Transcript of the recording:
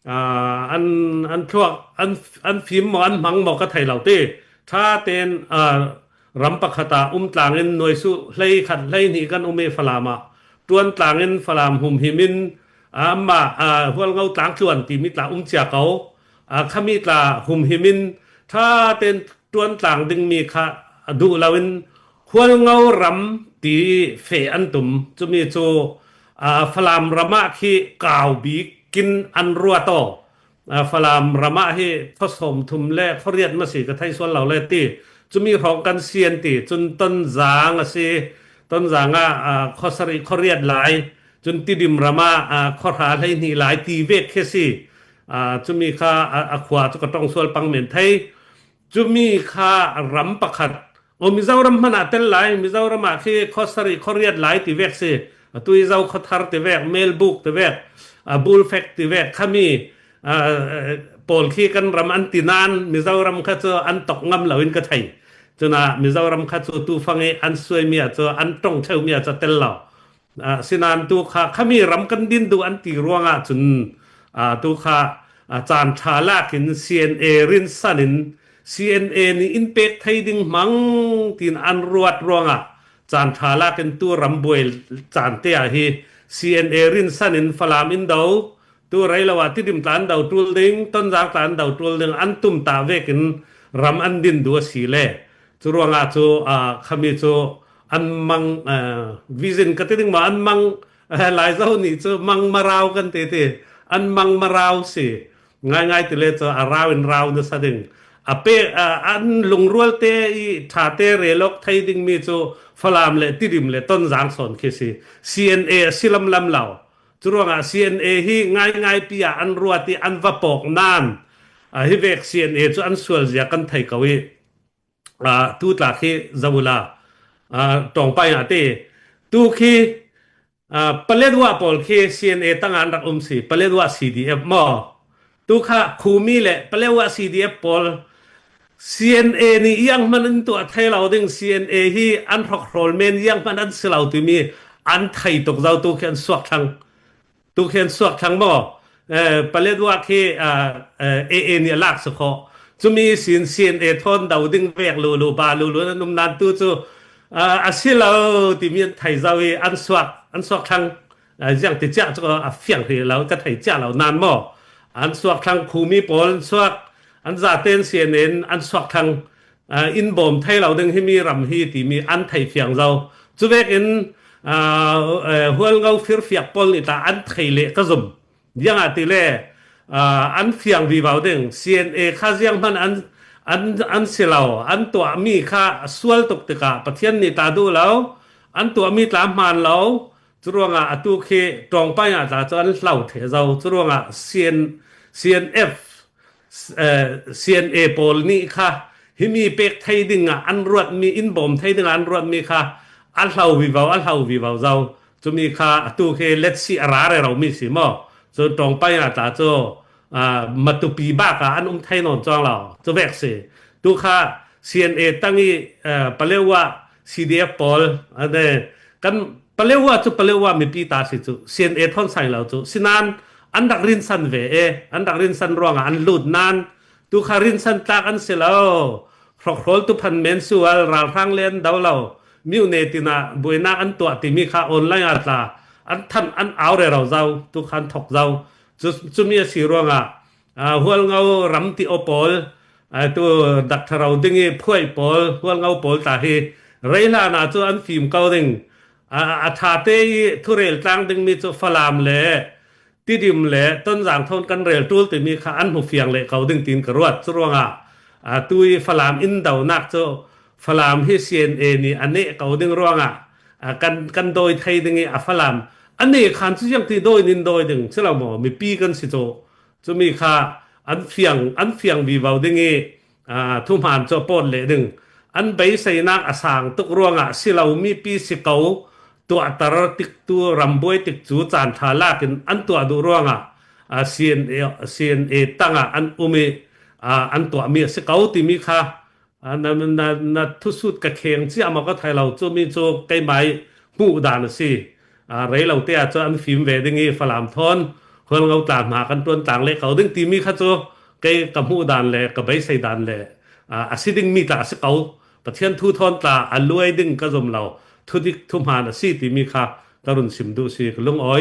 An an thluak an an fim maw an hmang maw ka thei lo ti. Tha tein ram pakhat ah um tlang in nuai su hlei khat hlei hnih kan um i Falam ah tuan tlang in Falam humhim in amah Hualngo tlang tluan timi tla um cia ko. Khami tla humhim in tha tein tuan tlang dingmi kha duh loin Hualngo ram ti fe an tum. Cumi cu Falam ram ah khi kau bik kin an ruat aw. Falam ram ah hi khuasawm thum le khuariat ma si ka thei sual lo le ti. Cumi hrawng kan si an ti. Cun Tonzang a si. Tonzang ah khuasarih khuariat lai. Cun Tidim ram ah khuahra 12 lai ti vek khi si. Cumi kha a khua cu ka tong sual pang men thei. Cumi kha ram pakhat o Mizoram hmanh ah tel lai Mizoram ah khi khuasarih khuariat lai ti vek si atu i zo khuathar ti vek melbuk ti vek bulfek ti vek khami pawl khi kan ram an ti nain Mizoram kha cu an tok ngam lo in ka thei cuna Mizoram kha cu tufang i an suaimi ah cu an tong theumi ah cu tel lo Asinain tu kha khami ram kan din duh an ti ruangah cun tu kha caan ṭha lak in CNA rinsan in CNA nih in pek thei ding hmang tiin an ruat ruangah caan ṭha lak in tu ram buai caan te ah hi CNA rinsan in Falam in do tu reilo ah Tidim tla an do ṭul ding Tonzang tla an do ṭul ding an tum ta vek in ram an din duh a si le cu ruangah cu khami cu an mang vision ka ti ding ma an mang Laizo nih cu mang marau kan ti ti an mang marau si ngai ngai ti le cu a rau in rau na sa ding a pe an lungrual te i tha te relok thei ding mi cu Falam le Tidim le Tonzang sawn khi si CNA a si lam lam lo cu ruangah CNA hi ngai ngai pi ah an ruat i an va pok nan hi vek CNA cu an sual zia kan thei ko i tu tla khi zawula tawngpai ah te tu khi Paletwa pawl khi CNA tang an rak um si Paletwa CDF maw tu kha Khumi le Paletwa CDF pawl CNA nih iang hman in tuah thei lo ding CNA hi an hrokhrol men iang hman an si lo timi an thei tuk zau tu khi an suak thlang Tu khi an suak thlang maw? Paletwa khi AA nih a lak si khawh. Cumi sin CNA thawn do ding vek lu lu ba lu lu nan um nan tu cu a si lo timi an thei zau i an suak an suak thlang ziang ti chiah cu a fiang ri lo ka thei chiah lo nan maw an suak thlang khumi pawl an suak an zaten CNA in an suak thlang inn bawm thei lo ding hi mi ram hi timi an thei fiang zo cuvek in hualngo firfiak pawl nih ta an thei le ka zum diang ah ti le an fiang vivo ding CNA kha ziang hman an an an si lo an tuah mi kha sual tuk tikah Pathian nih ta duh lo an tuah mi tla hmaan lo curuangah atu khi tawngpai ah tla cu an hlo the zo curuangah CN CNF CNA pawl nih kha himi pek thei ding ah an ruatmi in bawm thei ding ah an ruatmi kha a hlo vivo a hlo vivo zo cumi kha atu khi let's see a ra re ro mi si maw cu tawngpai ah tla cu matupi bak ah an um thei nawn chuang lo cu vek si tu kha CNA tang i Palewa CDF pawl ane kan Palewa cu Palewa mipi ta si cu CNA thon sai lo cu sinan an rak rinsan ve e an rak rinsan ruangah an lut nan tu kha rinsan tlak an si lo hrokhrol tu phan men sual ralhrang le an do lo miu ne tina buainak an tuah timi kha online ah tla an than an au re ro zau tu khan thok zau cu cumi a si ruangah hualngo ram ti o pawl tu daktharo ding i phuai pawl hualngo pawl ta hi reihlan ah cu an fim ko ding a tha te i thurel tlang dingmi cu Falam le Tidim le Tonzang thawn kan rel tul timi kha an hmu fiang le ko ding tin ka ruat. Cu ruangah tu i Falam in donak cu Falam hi CNA nih a neh ko ding ruangah kan kan dawi thei ding i a Falam a ne khan cu yang ti dawi nin dawi ding si lo maw mipi kan si cu cumi kha an fiang an fiang vivo ding i thuhmaan cu a pawt leh ding an beiseinak a sang tuk ruangah si lomi pi si ko tuahter tiktu rambuai tik cu caan ṭha lak in an tuah duh ruangah CNA, CNA tangah an um i an tuahmi a si ko timi kha na, na, na thusut ka kheng cia maw ka thei lo cu mi cu keimah i hmuh dan a si rei lo te ah cu an fim ve ding i Falam thawn. Hualngo tlang hna kan tuan tlang le ko ding timi kha cu kei ka hmuh dan le ka beisei dan le a si ding mi tla a si ko. Pathian thu thawn tla a luai ding ka zum lo. Thudik thuhmaan a si timi kha ka run sim duh si ka lung oi.